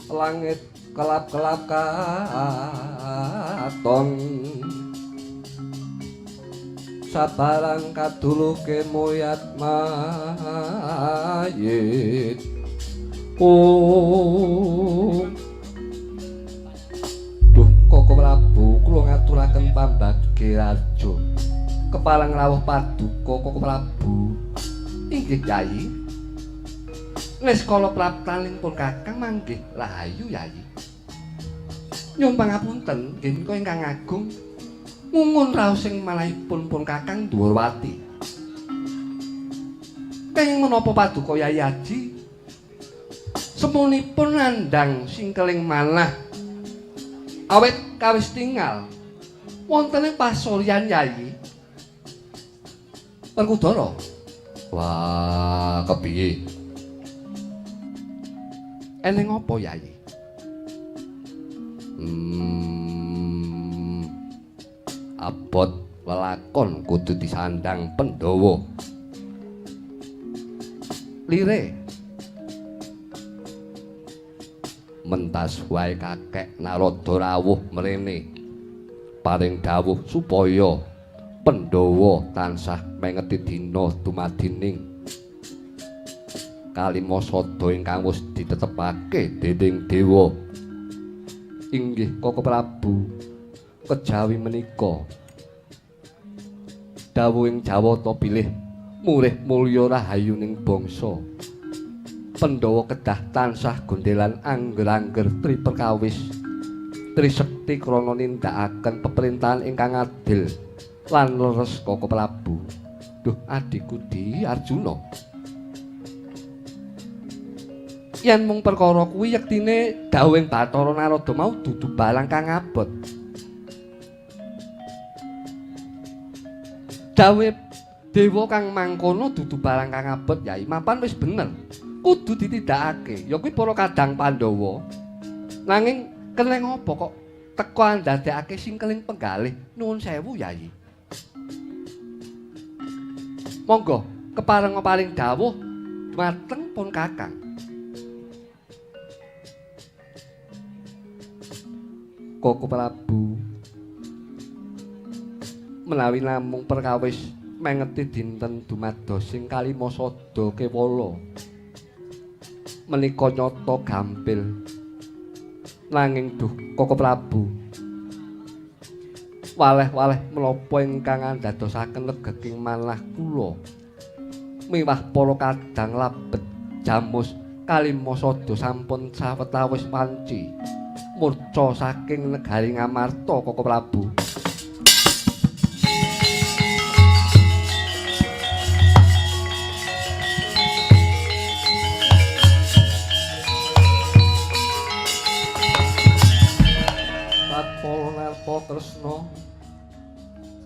Langit kelap-kelap katon sabarang kaduluke moyat mayit. Oh. Duh Koko Prabu, kula ngaturaken pambage raja. Kepareng rawuh paduka Koko Prabu. Inggih Yai. Niskala praptaning pun Kakang manggih rahayu Yai. Nyuwun pangapunten nggih menika ingkang agung ngungun raos sing manahipun pun Kakang Dwarawati. Kenging menapa paduka Yai Aji? Semunipun nandhang singkeling manah awit kawis tingal wonten ing pasuryan Yai Werkudara. Wah, kepiye? Eneng apa Yai? Abot welakon kudu disandang Pandhawa. Lire mentas wae kakek Narada rawuh mrene paring dawuh supaya Pandhawa tansah mengeti dina dumadining kalima sada ingkang wis ditetepake dening dewa. Inggih Koko Prabu, kejawi menika dawuhing Jawata bilih murih mulya rahayuning bangsa. Pandhawa kedah tansah gondelan angger-angger triperkawis trisekti krana nindakaken peperintahan ingkang adil lan leres Koko Prabu. Duh adhiku Di Arjuna, yen mung perkara kuwi yektine dawuhing Bathara Narada mau dudu barang kang abot. Dawuhe dewa kang mangkono dudu barang kang abot Yai, mapan wis bener. Kudu ditindakake. Ya kuwi para kadang Pandhawa. Nanging keneng apa kok teka andadekake singkeling penggalih? Nuwun sewu Yai. Monggo kepareng paring dawuh dumateng pun Kakang. Koko Prabu, menawi namung perkawis mengeti dinten dumados sing kalima sada kewala menika nyata gampil. Nanging duh Koko Prabu, waleh-waleh menapa ingkang andadosaken legeking manah kula miwah para kadang labet jamus kalima sada sampun sawetawis wanci murca saking negari Ngamarta Koko Prabu. Kresna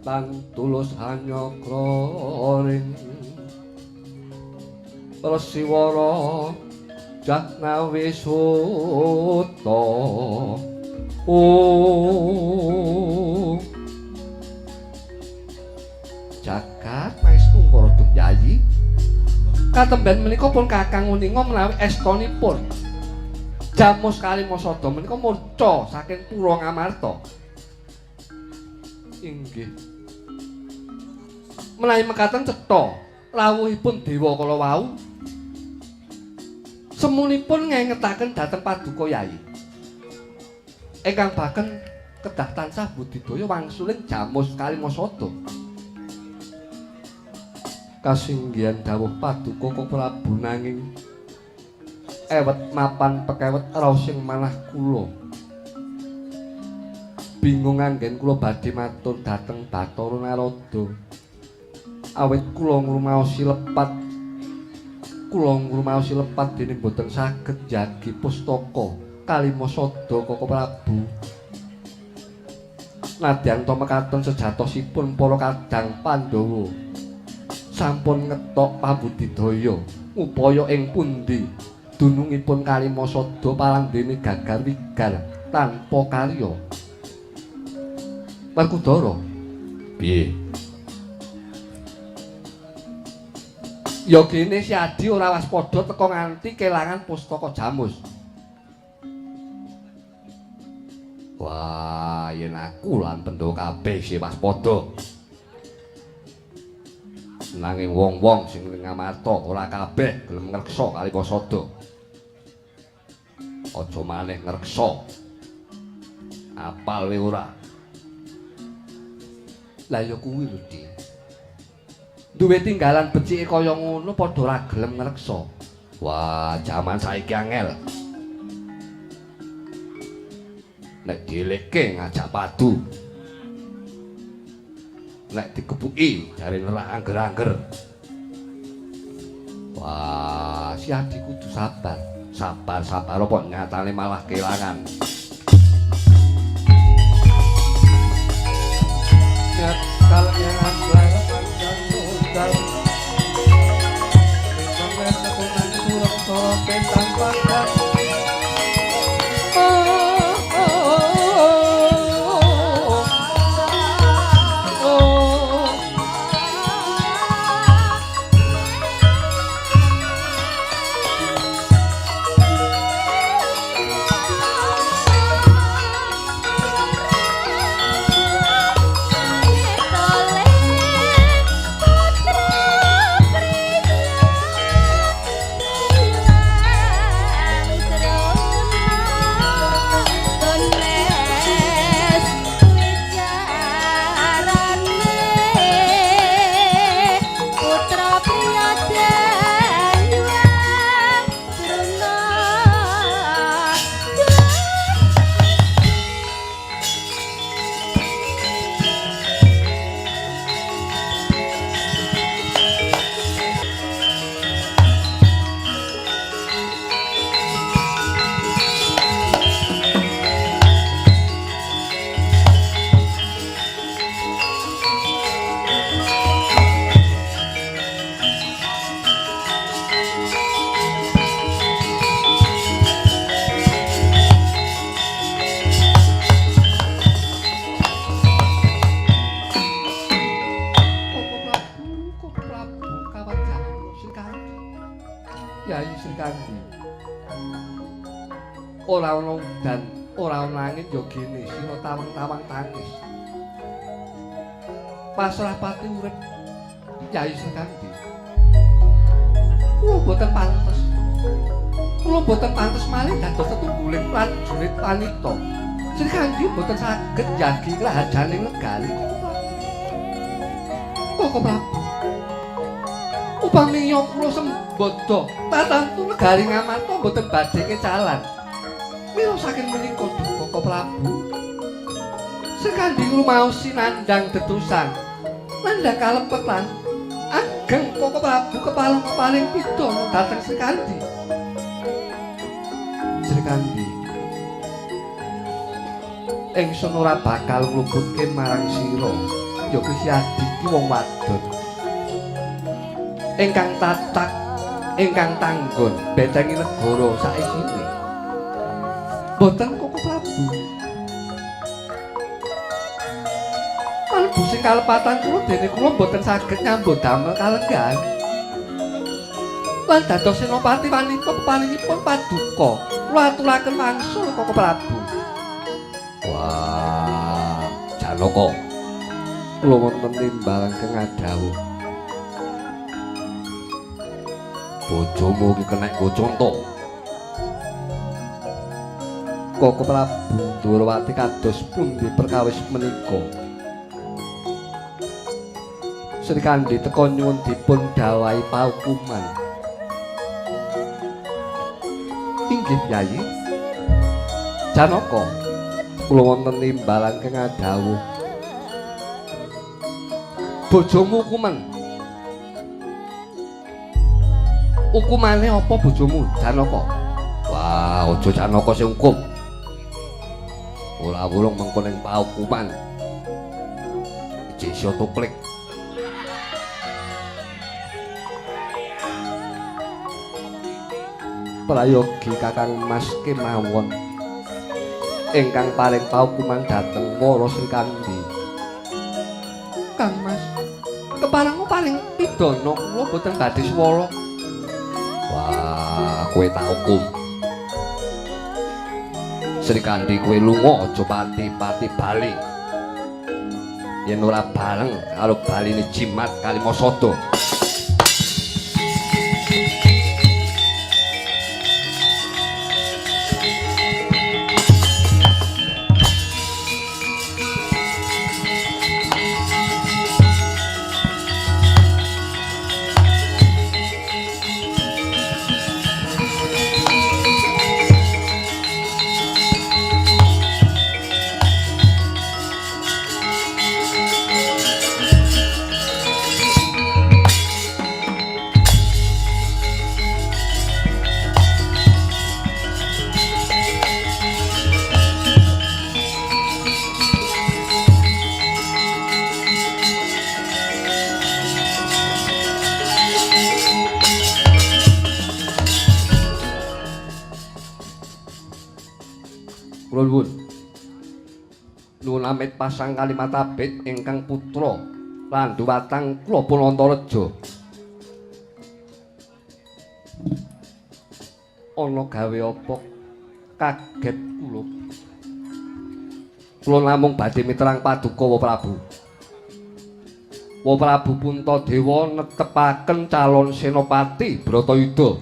tan tulus hanyakra ring Resiwara Jahnawi Suta. Oh jagat maestu para Yayi, katemben menika pun Kakang uninga menawi estonipun jamus kalima sada menika murca saking Pura Ngamarta. Inggih. Menawi mekaten cetha rawuhipun dewa kala wau semunipun ngengetaken dhateng paduka Yai. Ingkang baken kedah tansah budidaya wangsuling jamus kalima sada. Kasinggihan dawuh paduka Koko Prabu, nanging ewet mapan pekewet raos sing manah kula. Bingung anggen kula badhe matur dhateng Bathara Narada. Awit kula ngrumaosi lepat. Kula ngrumaosi lepat dene mboten saged njagi pustaka kalima sada Koko Prabu. Nadyan ta mekaten sejatosipun para kadang Pandhawa sampun ngetok pambudidaya upaya ing pundi dunungipun kalima sada parandene gagar wigar tanpa karya. Werkudara, piye? Ya gene si Adi ora waspada teka nganti kelangan pustaka jamus. Wah, yen aku lan Pandhawa kabeh isih waspada. Nanging wong-wong sing ning Ngamarta ora kabeh gelem ngreksa Kalipasada. Aja maneh ngreksa. Apal we ora? Lah ya kuwi lho, Dik. Duwe tinggalan becike kaya ngono padha ora gelem ngreksa. Wah, jaman saiki angel. Nek dielekke ngajak padu. Nek dikebuki jare nerak angger-angger. Wah, si Adi kudu sabar. Sabar-sabar apa nyatane malah kelangan. Ora ana udan, ora ana angin ya gene sira tawang-tawang tangis. Pasrah pati urip Yai Srikandhi. Kula boten pantes. Kula boten pantes malih dados tetungguling prajurit wanita. Srikandhi boten saged njagi krajaning negari. Koko Prabu. Upami kula sembada tatantu negari Ngamarta boten badhe kecalan. Mila saking menika duka Koko Prabu. Srikandhi ngrumaosi nandhang detusan, nandhang kalepetan ageng Koko Prabu kepala paling pidana dhateng Srikandhi. Srikandhi, ingsun ora bakal ngluputke marang sira, ya kuwi si Adi ki wong wadon ingkang tatak, ingkang tanggon betengi negara saisine. Boten Koko Prabu. Malebu sing kalepatan kula dene kula boten saged nyambut damel kalenggahan. Lan dados senopati wanita peparingipun paduka, kula aturaken wangsul Koko Prabu. Wah, Janaka. Kula wonten timbal ingkang ngadhawuh. Bojomu iki kenek nggo conto. Koko Prabu Ndorowati kados pundi perkawis menika? Srikandhi teka nyuwun dipun dhawuhi paukuman. Inggih Yayi. Janaka, kula wonten timbalan kang ngadhawuh. Bojomu hukuman. Hukumane apa bojomu, Janaka? Wah, aja Janaka sing hukum. Ora wurung mengko ning paukuman. Jesya tuklik. Prayogi Kakang Mas kemawon ingkang paring paukuman dhateng Wara Srikandhi. Kang Mas, keparenga paring pidana kula boten badhe swara. Wah, kowe tak hukum. Srikandhi kowe lunga aja pati-pati bali. Yen ora bareng karo baline jimat Kalimasada. Kula nuwun. Nuwun amit pasang kalimat abet ingkang putra Landu Watang kula pun Antareja. Ana gawe apa kaget kula. Kula namung badhe miterang paduka Wa Prabu. Wa Prabu Puntadewa netepaken calon senopati Bratayuda.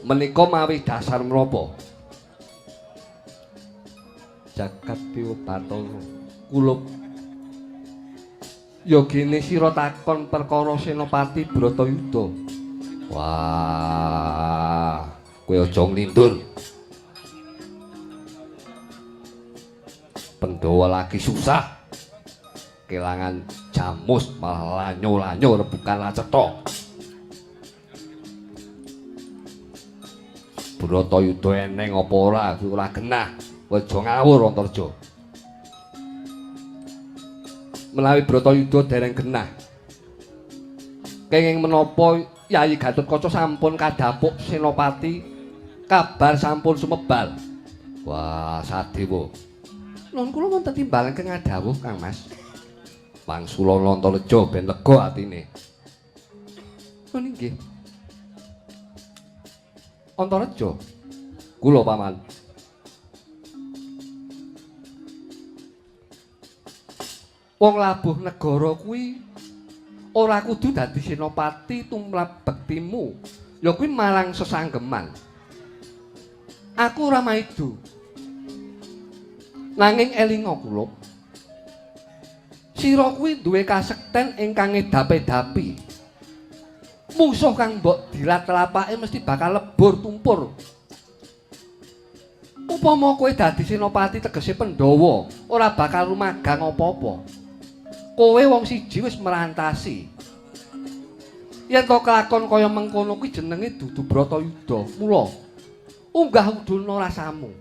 Menika mawi dasar menapa? Jagat Dewa Bathara kula yogene sira takon perkara senopati Bratayuda. Wah, kowe aja nglindur. Pandhawa lagi susah kelangan jamus malah lanyo-lanyo rebukan lacetha. Bratayuda eneng apa ora ora genah. Aja ngawur Antarja. Menawi Bratayuda dereng genah, kenging menapa Yayi Gatotkaca sampun kadhapuk senopati, kabar sampun sumebal. Wah, sadewa. Nun kula wonten timbalan keng ngadhawuh Kang Mas. Wangsulana Antarja ben lega atine. Nun inggih. Antarja. Kula paman. Wong labuh negara kuwi ora kudu dadi senopati tumrap bektimu. Ya kuwi marang sesanggeman. Aku ora maido. Nanging elinga kula. Sira kuwi duwe kasekten ingkang ngedapi-dapi. Mungsuh kang mbok dilat telapake mesti bakal lebur tumpur. Upama kowe dadi senopati tegese Pandhawa, ora bakal rumagang apa-apa. Kowe wong siji wis merantasi. Yen to kelakon kaya mengkono kuwi jenenge dudu Bratayuda. Mula unggah udulna rasamu.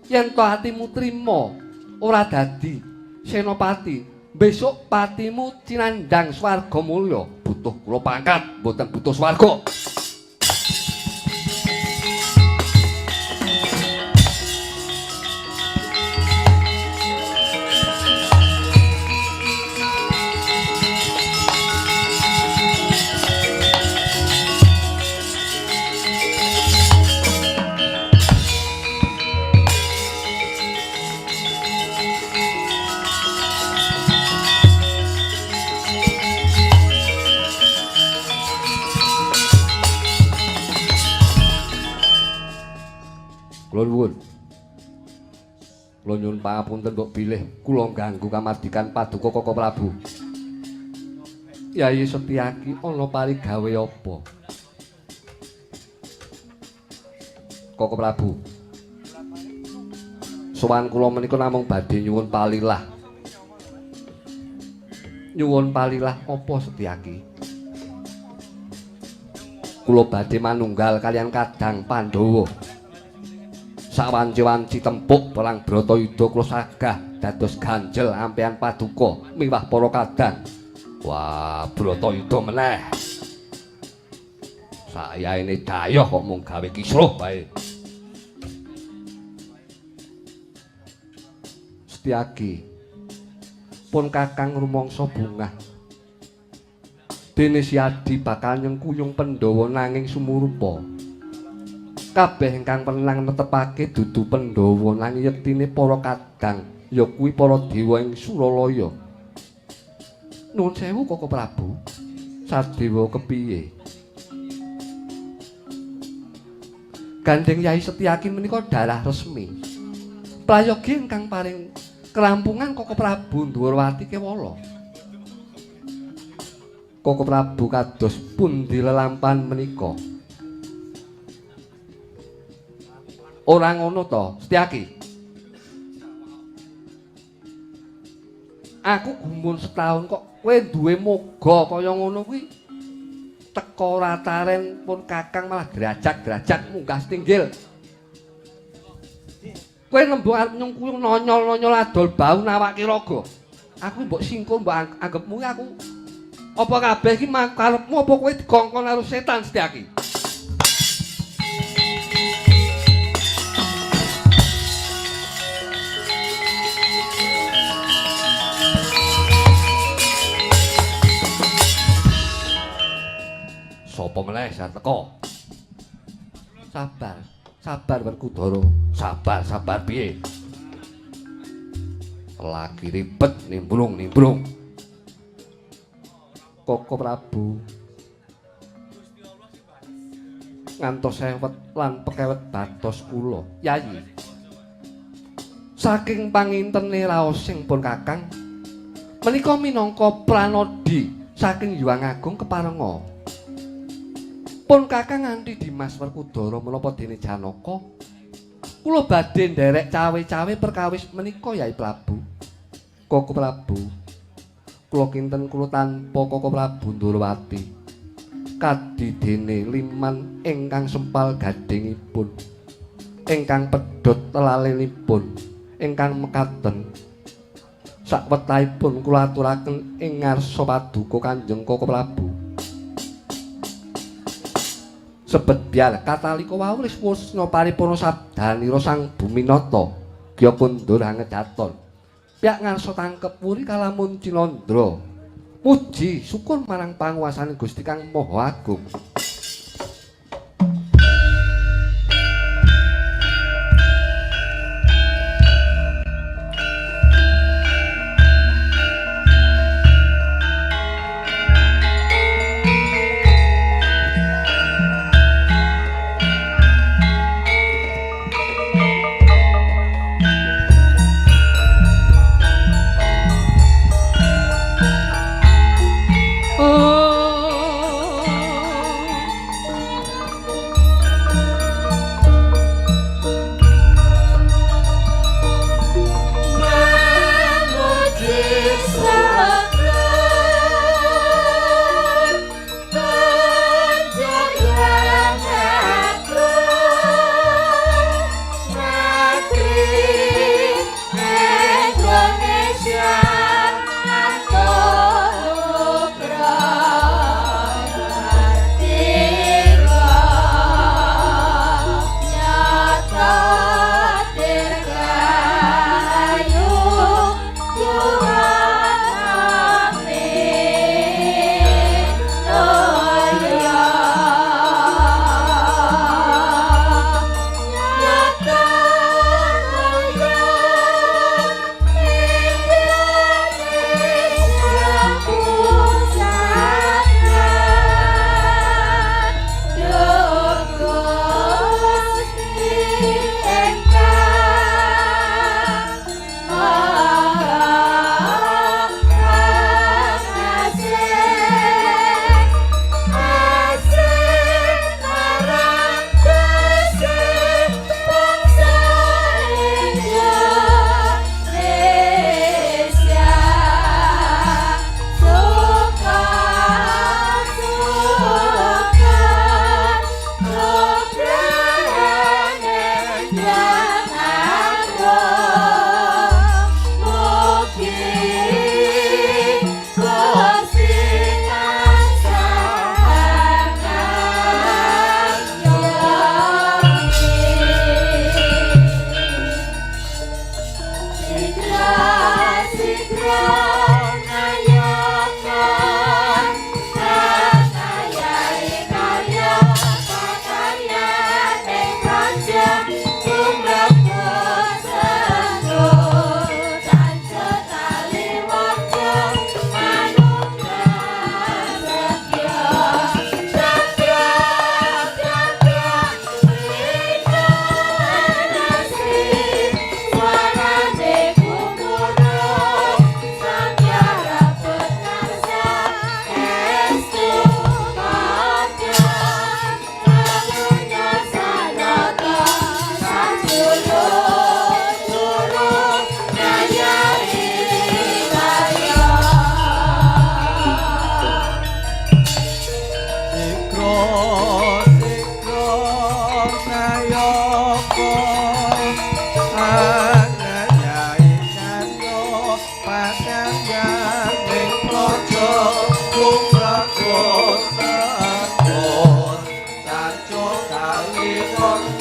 Yen to atimu trima ora dadi senopati, besok patimu cinandang swarga mulya. Butuh kula pangkat, mboten butuh swarga. Kula nuwun. Kula nyuwun pangapunten mbok bilih kula ganggu kamardikan paduka Koko Prabu. Yayi Setyaki ana parigawe apa? Koko Prabu. Sowan kula menika namung badhe nyuwun palilah. Nyuwun palilah apa Setyaki? Kula badhe manunggal kaliyan kadang Pandhawa. Sawanci-wanci tempuk perang Bratayuda kula sagah dados ganjel ampeyan paduka miwah para kadang. Wah, Bratayuda meneh. Sayaene dayoh kok mung gawe kisruh wae. Setyaki pun kakang rumangsa bungah. Dene Siadi bakal nyengkuyung Pandhawa nanging sumurupa. Kabeh ingkang menang netepake dudu Pandhawa nanging yektine para kadang ya kuwi para dewa ing Suralaya. Nuwun sewu Koko Prabu. Sadewa kepiye? Gandeng Yai Setyaki menika darah resmi. Prayogi ingkang paring kerampungan Koko Prabu Ndhurawati Kewala. Koko Prabu kados pundi lelampahan menika? Ora ngono to, Setyaki? Aku gumun setahun kok kowe duwe moga kaya ngono kuwi. Teko ora taren pun kakang malah derajat-derajat munggah setinggil. Kowe nembung arep nyungkuyung nonyol-nonyol adol bau nawake raga. Aku mbok singkur mbok anggepmu aku apa kabeh iki karepmu apa kowe dikongkon karo setan Setyaki? Sapa meneh sar teko? Sabar, sabar Werkudara. Sabar, sabar piye? Lagi ribet nimbrung-nimbrung. Koko Prabu ngantos sewet lan pekewet batos kula. Yayi. Saking pangintene raosing pun kakang menika minangka pranadi saking Hyang Agung keparenga. Pun kakang nganti Dimas Werkudara menapa dene Janaka kula badhe nderek cawe-cawe perkawis menika Yai Prabu. Koko Prabu, kula kinten kula tanpa Koko Prabu Ndhurawati kadidene liman ingkang sempal gadhingipun, ingkang pedhot telalenipun, ingkang mekaten sakwetahipun kula aturaken ing ngarsa paduka Kanjeng Koko Prabu. Sebet biar katalika wau wis wusna paripurna sabdanira Sang Buminata gya kundur angejaton. Pihak ngarsa tangkep wuri kalamun Cinandra. Muji syukur marang panguwasane Gusti Kang Maha Agung. Karya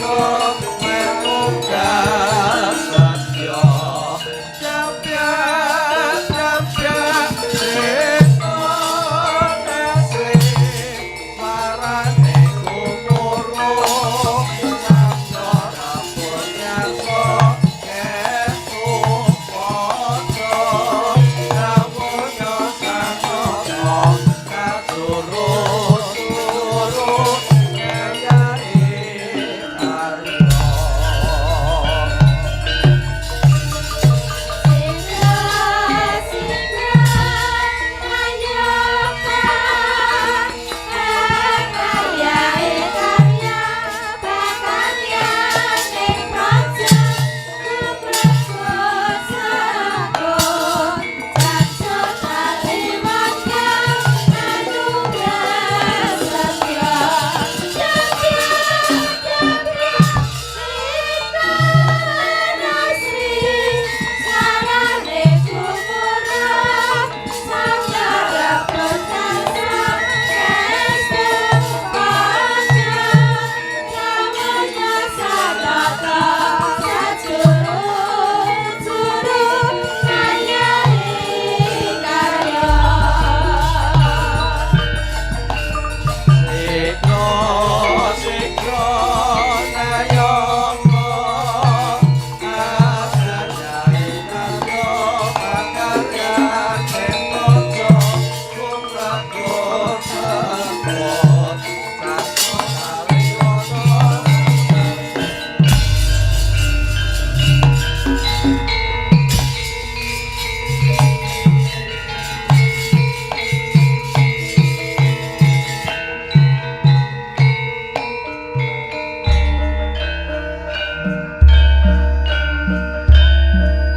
Bima.